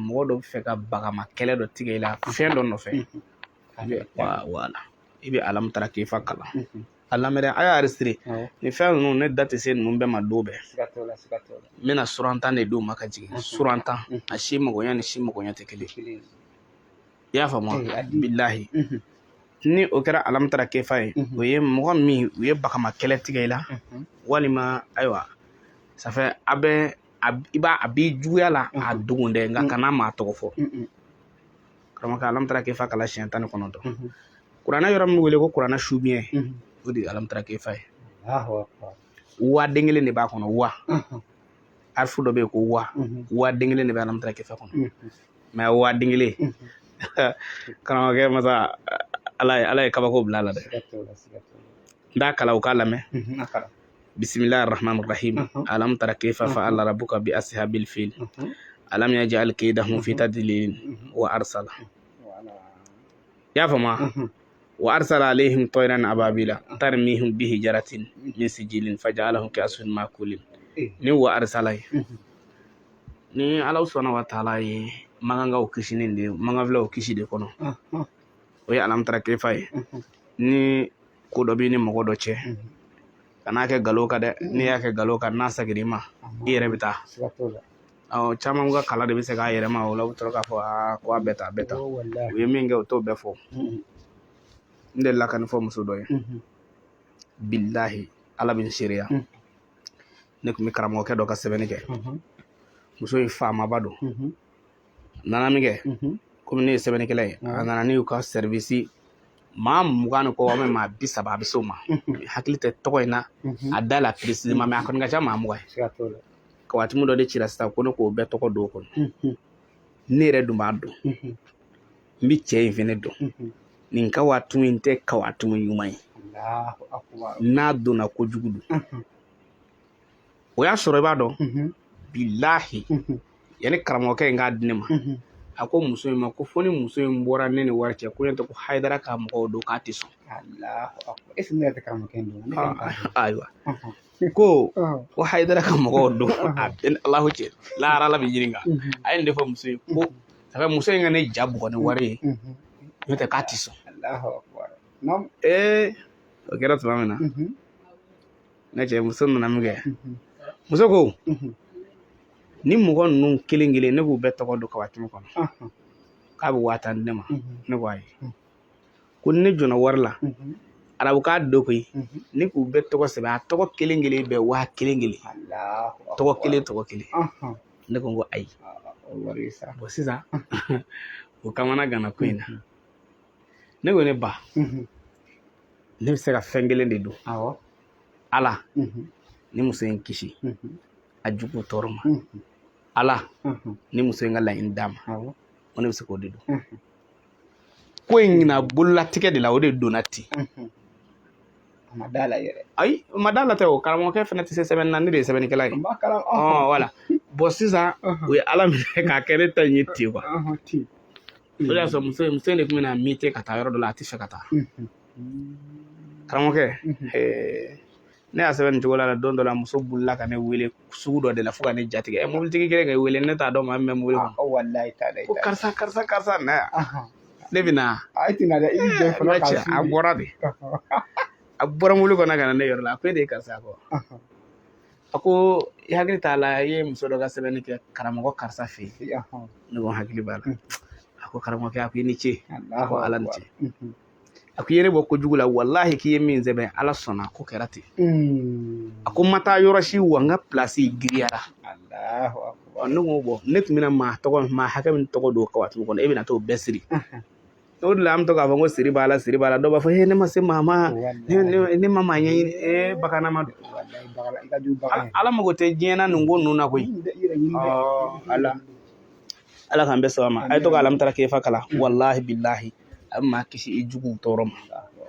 mɔgɔ dɔ bɛ fɛ ka bagama kɛlɛ dɔ tigɛ i la fɛn dɔ nɔfɛ, wala i bɛ alamutara kefa kalan. A lamɛn, a y'a enregistré. Nin fɛn ninnu, ne da tɛ se ninnu bɛɛ ma don bɛɛ. N bɛna suran 10 de d'u ma ka jigin. Suran 10, a si magoɲɛ ni si magoɲɛ tɛ kelen. I y'a faamu? Bilahi, ni o kɛra alamutara kefa ye, o ye mɔgɔ min u ye bagama kɛlɛ tigɛ i la, walima ayiwa ça fait a bɛ i b'a a b'i juguya la, a dogon dɛ, nka kana maa tɔgɔ fɔ. Karamɔgɔkɛ, alamutara kefa kalan siɲɛ 19. Kuranɛ yɔrɔ min wele ko kuranɛ subiɲɛ, o de ye alamutara kefa ye. Wa den kelen de b'a kɔnɔ. Wa arifu dɔ bɛ yen ko wa, wa den kelen de bɛ alamutara kefa kɔnɔ. Mais wa den kelen, karamɔgɔkɛ masa, ala ye kabako bila a la dɛ. N b'a kalan, u k'a lamɛn. Bisimilahi rahman rahim. Alam tara kayfa fa'ala rabbuka bi ashabil fil, alam yaj'al kaydahum fi tadlil, wa arsala, i y'a faamu, wa arsala alayhim tayran ababila tarmihim bi hijaratin min sijilin faja'alahum ka'asfin ma'kulin. Ni wa arsala ye, ni Ala subhanahu wa ta'ala ye makankaw kisi nin de, makanfilaw kisi de kɔnɔ, o ye alamutara kefa ye. Ni ko dɔ b'i ni mɔgɔ dɔ cɛ, kan'a kɛ galo kan dɛ. N'i y'a kɛ galo kan, n'a seginna i ma, i yɛrɛ bɛ taa. Ɔ caman ka kala de bɛ se k'a yɛrɛ ma. O la, u bɛ sɔrɔ k'a fɔ aa, ko a bɛɛ ta, a bɛɛ ta. U ye min kɛ, u t'o bɛɛ fɔ. N delila ka nin fɔ muso dɔ ye. Bilahi, Ala bɛ n seereya, ne tun bɛ karamɔgɔkɛ dɔ ka sɛbɛnni kɛ. Muso in faamaba don. A nana min kɛ, komi ne ye sɛbɛnnikɛla ye, a nana ne y'u ka service maa 20 ni kɔ walima maa 30, a bɛ se o ma. Hakili tɛ tɔgɔ in na a da la précisément, mais a kɔni ka ca maa 20 ye. Kawatimu dɔ de cira sisan ko ne k'o bɛɛ tɔgɔ don o kɔnɔ. Ne yɛrɛ dun b'a dɔn, n bɛ cɛ in fɛnɛ dɔn. Nin kawatimu in tɛ kawatimu ɲuman ye, n'a donna kojugu don. O y'a sɔrɔ i b'a dɔn, bilahi, yanni karamɔgɔkɛ in k'a di ne ma, a ko muso in ma ko fo ni muso in bɔra ne ni wari cɛ, ko ɲɛ tɛ ko Hayidara ka mɔgɔw don, k'a tɛ sɔn. Ayiwa, ko Hayidara ka mɔgɔw don, a bɛ Alahu cɛ lahara, Ala bɛ ɲininka. A ye nin de fɔ muso ye ko ça fait muso in ka ne ja bugɔ ni wari ye, n'o tɛ k'a tɛ sɔn. Ee, o kɛra tuma min na, ne cɛ, muso nana min kɛ, muso ko ni mɔgɔ ninnu kelen kelen, ne b'u bɛɛ tɔgɔ don kawatimu kɔnɔ, k'a bɛ 50,000 di ne ma. Ne ko ayi, ko ni ne jɔnna wari la, arabukan dɔ koyi, ne k'u bɛɛ tɔgɔ sɛbɛn, a tɔgɔ kelen kelen bɛɛ 1000 kelen, tɔgɔ kelen tɔgɔ kelen. Ne ko ayi. Bon, sisan o kamana gana ko in na. Ne ko ne ba, ne bɛ se ka fɛn kelen de don. Ala ni muso in kisi a jugu tɔɔrɔ ma, Ala ni muso in ka laɲini d'a ma, ko ne bɛ se k'o de don. Ko in na bololatigɛ de la, o de donna ten. A ma da la yɛrɛ. Ayi, o ma da la tɛ. O karamɔgɔkɛ fana tɛ se sɛbɛnni na, ne de ye sɛbɛnnikɛla ye. Wala bon, sisan o ye Ala minɛ k'a kɛ ne ta in ye ten quoi. O de y'a sɔrɔ muso in de tun bɛna muter ka taa yɔrɔ dɔ la, a tɛ fɛ ka taa. Karamɔgɔkɛ, ne y'a sɛbɛn nin cogo la. Don dɔ la, muso bolila ka ne wele sugu dɔ de la fo ka ne jatigɛ. Ɛ, mobilitigi kelen ka wele, ne t'a dɔn maa min bɛ mobili kɔnɔ, ko karisa, karisa, karisa, na yan, ne bɛ na. A bɔra de, a bɔra mobili kɔnɔ ka na ne yɔrɔ la. A ko e de ye karisa kɔ? A ko i hakili t'a la, i ye muso dɔ ka sɛbɛnni kɛ karamɔgɔ karisa fɛ yen? Ne ko n hakili b'a la. A ko karamɔgɔkɛ, a ko i ni ce. A ko Ala ni ce. A ko i ye ne bɔ kojugu la, walahi, k'i ye min sɛbɛn, Ala sɔnna, ko kɛra ten. A ko n ma taa yɔrɔ si wa, n ka pilasi giriyara. Ne ko bɔn, ne tun bɛna maa tɔgɔ, maa hakɛ min tɔgɔ don kawatimu kɔnɔ, e bɛna t'o bɛɛ siri. O de la an bɛ to k'a fɔ ko siri b'a la, siri b'a la. Dɔw b'a fɔ he, ne ma se maa ma, ne ma maa ɲɛɲini. Ee, baganama don. Ala mago tɛ diɲɛ na nin ko ninnu na koyi. Ala k'an bɛɛ sɔn a ma. A ye to ka alamutara kefa kalan, walahi bilahi, a bɛ maa kisi i juguw tɔɔrɔ ma,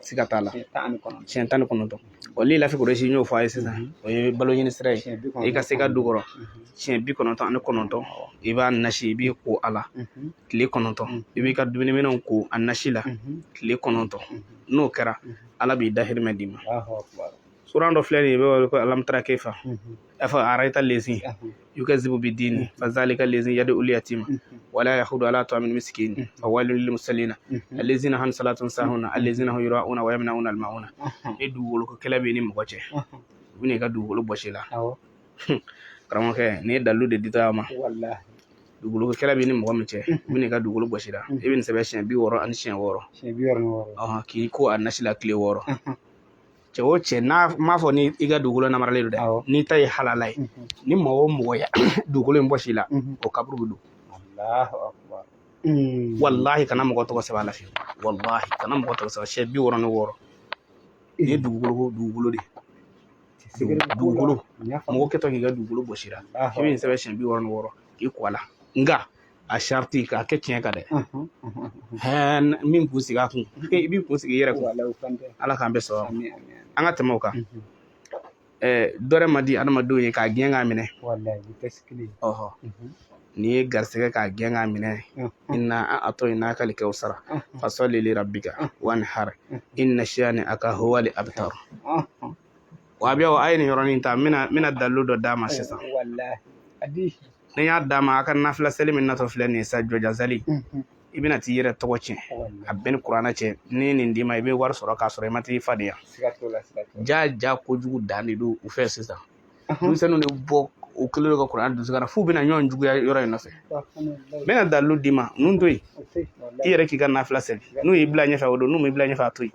siga t'a la. Siɲɛ 19. O lilafi kuresi, n y'o fɔ a ye sisan, o ye balo ɲini sira ye. I ka se ka du kɔrɔ siɲɛ 99, i b'a nasi, i b'i ko a la tile 9, i b'i ka dumuniminɛnw ko a nasi la tile 9. N'o kɛra, Ala b'i dahirimɛ d'i ma. Suran dɔ filɛ nin ye, i bɛ wele ko alamutara kefa. Afa araita lezi yukazibu bidini fazalika lezi yadu ul yatima wala yahudu ala ta'amil miskin fawailun lil musallina allazina hum salatun sahuna allazina hum yura'una wa yamna'una al ma'una. Ni dugukolo ko kɛlɛ bɛ ni mɔgɔ cɛ, u bɛna i ka dugukolo bɔsi la. Karamɔgɔkɛ, nin ye dalilu de ditɔ ma. Dugukolo ko kɛlɛ bɛ ni mɔgɔ min cɛ, u bɛna i ka dugukolo bɔsi la. I bɛ nin sɛbɛn siɲɛ 66 siɲɛ 6. Siɲɛ 66. K'i ko a nasi la tile 6. Cɛ o cɛ, n'a m'a fɔ ni i ka dugukolo namaralen don dɛ, n'i ta ye halala ye, ni mɔgɔ o mɔgɔ ye dugukolo in bɔsi la, o kaburu bɛ don. Walahi, kana mɔgɔ tɔgɔ sɛbɛn a la fiyewu. Walahi, kana mɔgɔ tɔgɔ sɛbɛn. Siɲɛ 66. Nin ye dugukolo ko dugukolo de dugukolo. Mɔgɔ kɛtɔ k'i ka dugukolo bɔsi la, i bɛ nin sɛbɛn siɲɛ 66 k'i ko a la. Nka a sariti k'a kɛ tiɲɛ kan dɛ. Hɛn min k'u sigi a kun, i b'i kun sigi i yɛrɛ kun. Ala k'an bɛɛ sɔrɔ. An ka tɛmɛ o kan. Dɔrɛ man di adamadenw ye k'a gɛn k'a minɛ. Ɔhɔ, n'i ye garisɛgɛ k'a gɛn k'a minɛ, inna a'tainaka al-kawsara fasalli li rabbika wanhar inna shani'aka huwa al-abtar. Wa biya, a ye nin yɔrɔnin ta, n bɛna dalilu dɔ d'a ma sisan. Ni n y'a d'a ma, a ka nafila seli min natɔ filɛ nin ye sa, jɔjan seli, i bɛna t'i yɛrɛ tɔgɔ tiɲɛ. A bɛɛ ni kuranɛ cɛ, ni nin d'i ma, i bɛ wari sɔrɔ k'a sɔrɔ i ma t'i fa de yan. Ja ja, kojugu dan de don u fɛ sisan. Denmisɛnninw de bɔ u kɛlen don ka kuranɛ dusu kana f'u bɛna ɲɔgɔn juguya yɔrɔ in nɔfɛ. N bɛna dalilu d'i ma, ninnu to yen, i yɛrɛ k'i ka nafila seli. N'u y'i bila ɲɛfɛ, o don. N'u m'i bila ɲɛfɛ, a to yen.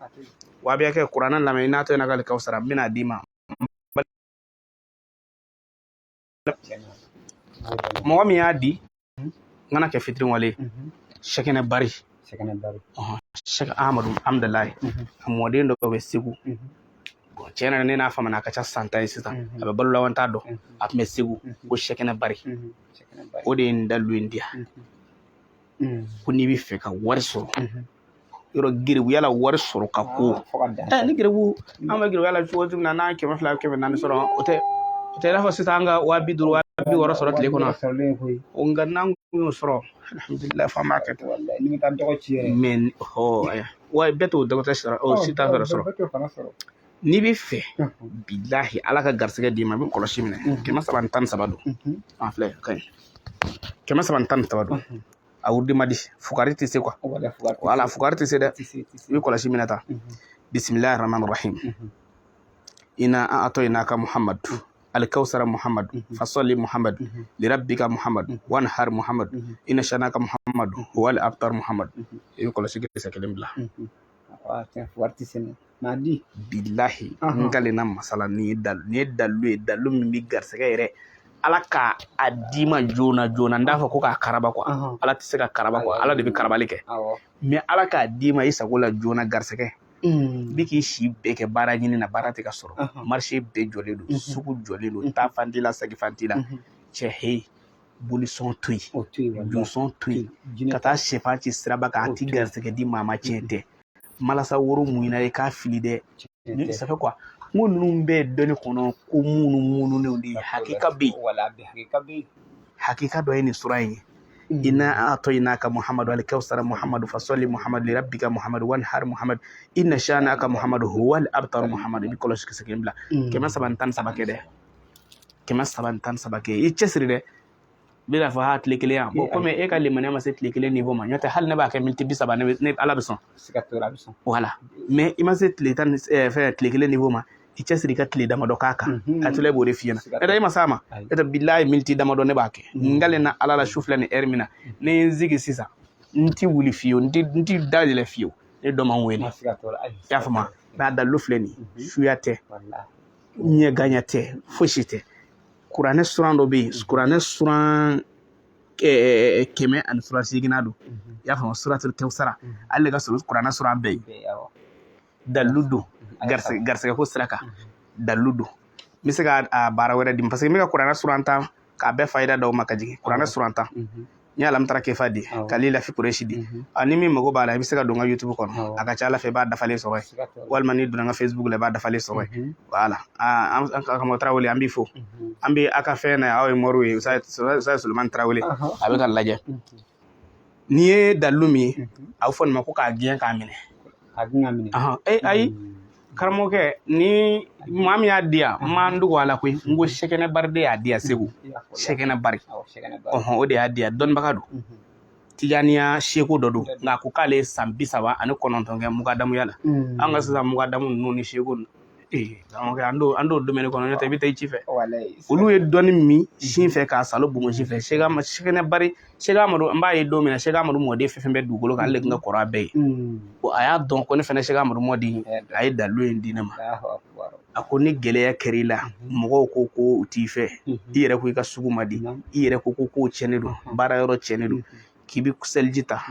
Wa a bɛ kɛ kuranɛ lamɛn, i n'a tɔ k'ale kawsara, n bɛna d'i ma. Mɔgɔ min y'a di, n kana kɛ fitiriwale. Sɛkɛnɛ Bari, Sɛk Ahmadu Amdalayi, a mɔden dɔ bɛ Segu. Tiɲɛ yɛrɛ, ne n'a faamuya, a ka ca san 10 ye sisan, a bɛ balo la wa n t'a dɔn. A tun bɛ Segu ko Sɛkɛnɛ Bari, o de ye nin dalilu in di yan, ko n'i bɛ fɛ ka wari sɔrɔ yɔrɔ, geribuya la, wari sɔrɔ ka ko ni geribu, an bɛ geribuya la cogo min na, n'an 200, 400 sɔrɔ, o tɛ i n'a fɔ sisan an ka 50,000, 60,000 sɔrɔ tile kɔnɔ. O nka n'an y'o sɔrɔ, alhamdulilayi, f'an b'a kɛ ten. Mɛ hɔ, wa bɛɛ t'o dɔgɔtɛ sɔrɔ, o si t'a sɔrɔ. N'i bɛ fɛ, bilahi, Ala ka garisɛgɛ d'i ma, i bɛ kɔlɔsi minɛ. 313 don. An filɛ, ka ɲi, 313 don. A wurudi man di, fugari tɛ se quoi. Wala, fugari tɛ se dɛ. I bɛ kɔlɔsi minɛ ta. Bisimilahi rahman rahim. Inna a'tainaka Muhammad alkawsara Muhammad fasalli Muhammad lirabbika Muhammad wanhar Muhammad inna shanaka Muhammad huwa al-abtar Muhammad. I bɛ kɔlɔsi kisɛ kelen bila. Bilahi, n kalenna masala, nin ye dalilu ye, dalilu min bɛ garisɛgɛ yɛrɛ, Ala ka a d'i ma joona joona. N t'a fɔ ko k'a karaba quoi, Ala tɛ se ka karaba quoi, Ala de bɛ karabali kɛ. Mais Ala k'a d'i ma i sago la joona, garisɛgɛ i bɛ k'i si bɛɛ kɛ baara ɲini na, baara tɛ ka sɔrɔ, marché bɛɛ jɔlen don, sugu jɔlen don, taa fan t'i la, segin fan t'i la. Cɛ, heyi, bolisɔn to yen, josɔn to yen, ka taa sɛfan ci siraba kan, a ti garisɛgɛ di maa ma. Tiɲɛ tɛ, malasa woro mun i k'a fili dɛ. Ça fait quoi? N ko ninnu bɛɛ ye dɔnni kɔnɔ ko minnu mununenw de ye. Hakika bɛ yen, hakika dɔ ye nin sura in ye. Inna a'tainaka Muhammadu al-kawsara Muhammadu fasalli Muhammadu lirabbika Muhammadu wanhar Muhammadu inna shanaka Muhammadu huwa al-abtar Muhammadu. I bɛ kɔlɔsi kisɛ kelen bila, 313 kɛ dɛ, 313 kɛ. I cɛsiri dɛ. I bɛna fɔ ha tile kelen yan. Bon, komi e ka limaniya ma se tile kelen niveau ma, n'o tɛ hali ne b'a kɛ miniti 30, ne Ala bɛ sɔn. Voilà, mais i ma se tile tan fɛn tile kelen niveau ma, i cɛsiri i ka tile damadɔ k'a kan. A tula b'o de f'i ɲɛna. E tɛ i ma s'a ma, e tɛ bilayi, miniti damadɔ ne b'a kɛ. N kalenna Ala la, su filɛ nin heure min na, ne ye n sigi sisan, n ti wuli fiyewu, n ti da yɛlɛ fiyewu, ne dɔ ma n wele. I y'a faamu? Mais a dalilu filɛ nin ye, suya tɛ, ɲɛganya tɛ, fosi tɛ. Kuranɛ suran dɔ bɛ yen, kuranɛ suran kɛmɛ ani suran seeginna don. I y'a faamu? Suratul kawsara, ale de ka surun kuranɛ suran bɛɛ ye. Dalilu don garisɛgɛ ko sira kan, dalilu don. N bɛ se ka a baara wɛrɛ di, parce que n bɛ ka kuranɛ suran 10 k'a bɛɛ fayida d'aw ma ka jigin kuranɛ suran 10. N ye alamtara kefa di, ka lilafi kuresi di. Ni min mago b'a la, i bɛ se ka don n ka YouTube kɔnɔ, a ka ca Ala fɛ i b'a dafalen sɔrɔ yen, walima n'i donna n ka Facebook la, i b'a dafalen sɔrɔ yen. Voilà, an karamɔgɔ Tarawele, an b'i fo, an bɛ a ka fɛn na, aw ye moriw ye. Sa Solomani Tarawele, a bɛ ka lajɛ. N'i ye dalilu min ye, a bɛ fɔ nin ma ko k'a gɛn k'a minɛ. Ayi, Karamɔgɔkɛ, ni maa min y'a di yan, n m'an dogo a la koyi, n ko Sɛkɛnɛ Bari de y'a di yan Segu. Sɛkɛnɛ Bari, ɔhɔn, o de y'a di yan. Dɔnnibaga don, Tijaniya seko dɔ don, nka a ko k'ale ye san 39 kɛ mugadamuya la. An ka sisan mugadamu ninnu ni seko ninnu, ee karamɔgɔkɛ, an t'o domaine kɔnɔ, n'o tɛ i bɛ taa i ci fɛ. Olu ye dɔnni min sin fɛ k'a salo bonbon si fɛ. Sɛkɛnɛ Bari, Sɛki Amadu, n b'a ye don min na, Sɛki Amadu mɔden fɛn fɛn bɛ dugukolo kan, ale de tun ka kɔrɔ a bɛɛ ye. A y'a dɔn ko ne fana Sɛki Amadu mɔden, a ye dalilu in di ne ma. A ko ni gɛlɛya kɛra i la, mɔgɔw ko ko u t'i fɛ, i yɛrɛ ko i ka sugu man di, i yɛrɛ ko ko kow tiɲɛnen don, baara yɔrɔ tiɲɛnen don, k'i bɛ seliji ta.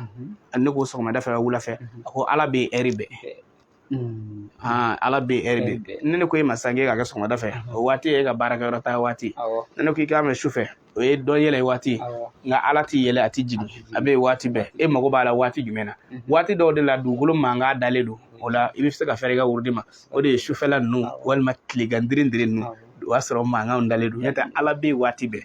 Ne ko sɔgɔmada fɛ, wula fɛ. A ko Ala bɛ yen ɛri bɛɛ. Ala bɛ yen ɛri bɛɛ. Ni ne ko e ma sisan k'e ka kɛ sɔgɔmada fɛ, o waati ye e ka baarakɛyɔrɔ taa waati. Ni ne ko i k'a mɛn su fɛ, o ye dɔ yɛlɛ waati ye. Nka Ala tɛ yɛlɛ, a tɛ jigin, a bɛ yen waati bɛɛ. E mago b'a la waati jumɛn na? Waati dɔw de la dugukolo mankan dalen don, o la i bɛ se ka fɛrɛ i ka wurudi ma. O de ye sufɛla ninnu walima tilegan dirin ninnu, o y'a sɔrɔ mankanw dalen don. N'o tɛ, Ala bɛ yen waati bɛɛ.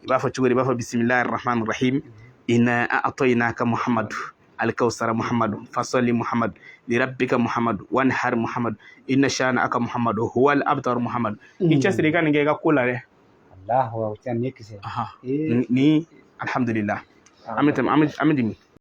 I b'a fɔ cogo di? I b'a fɔ bisimilahi rahman rahim, inna a'tainaka Muhammadu alkawsara Muhammadu, fasali Muhammadu lirabbika Muhammadu, wanhar Muhammadu, inna shana aka Muhammadu, huwal abtar Muhammadu. I cɛsiri i ka nin kɛ i ka ko la dɛ. Allahu akbar, ni kisɛ. Ni alhamdulillah, an bɛ tɛmɛ, an bɛ dimi.